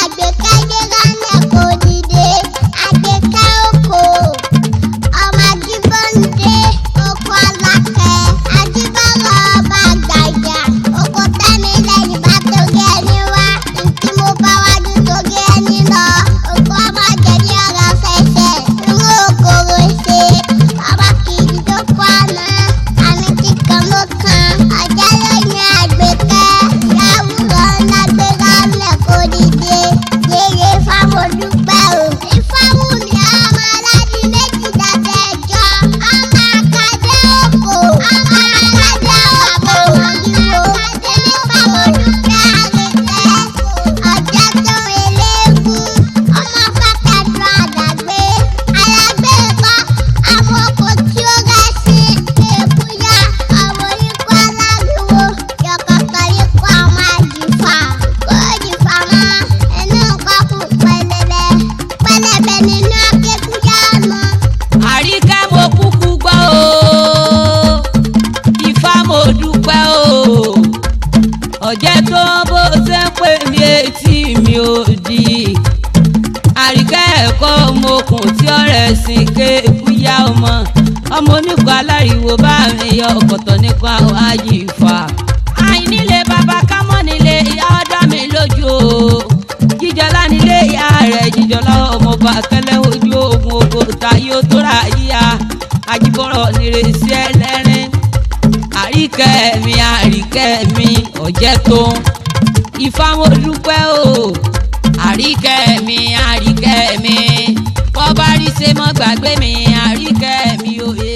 Àgbékẹ́ gbéra ńlẹ̀ kò dìde. Àgbékẹ́ oko. Ọmọ Ajíbọ́ndé oko Alákẹ́. Ajíbọ́rọ̀ ọba àgbàyà. Oko tẹ́mi lẹ́yìn bá torí ẹni wá. Ntí mo bá wájú torí ẹni lọ. Oko ọmọ jẹ̀bi ọ̀rọ̀ fẹsẹ̀. Irú okòrò ṣe. Ọmọ kìí tó kọ́ àná. Àmì tí kan ló kan. Ọ̀jẹ̀ ló yan Àgbékẹ́. Láwùrọ̀ ńlá gbéra ńlẹ̀ kò dìde. Yeye Fámọdúpẹ́ o. Ifáwùmí ọmọ aládìí méjì dábẹ́ ẹjọ́. Ọmọ àkàdé òkò. Ọmọ àkàdé òkò. Òyìnbó. Èmi Fámọdúpẹ́ Àrètẹ́. Ọ̀jẹ̀ tó eléégún. Ọmọ fàkàdùn àdàgbé. Alágbé kọ́. Àwọn ọkọ̀ tí ó rẹ̀ sí. Èkúyà. Ọmọ oníkó aláriwo. Yọkọ̀tọ̀ ikú ọmọ àjìfà. Kó jìfà mọ́. Inú kọ́kù pẹlẹbẹ. Pẹlẹbẹ nínú akékúyà mọ́. Àríkẹ́ mo kúkú gbọ́ o, Ifá mo dúpẹ́ o, ọ̀jẹ̀ tó bó ṣe ń pè mí etí mi ò di. Àríkẹ́ ẹ̀kọ́ ọmọkùn tí ọ̀rẹ́ sìn kéèkú yá ọmọ ọmọ oníkọ̀ aláriwo bá mi yọ ọ̀kọ̀tọ̀ nípa ayé ìfà. Àìnílé bàbá kámọ́ nílé ìyá ọ̀dá mi lójú o, jíjọlá nílé ìyá rẹ̀ jíjọlá ọmọọba kẹlẹ́ ojú ogun ogo ta yóò tó ra yíya àjíbọ̀rọ̀ nírèsí ẹlẹ́rìn. Àríkẹ́ mi, àríkẹ́ mi, ọ̀jẹ̀ tó ń Ifá mo dúpẹ́ o. Àríkẹ́ mi, àríkẹ́ mi, bọ́ bá rí ṣe mọ́ gbàgbé mi, àríkẹ́ mi òye.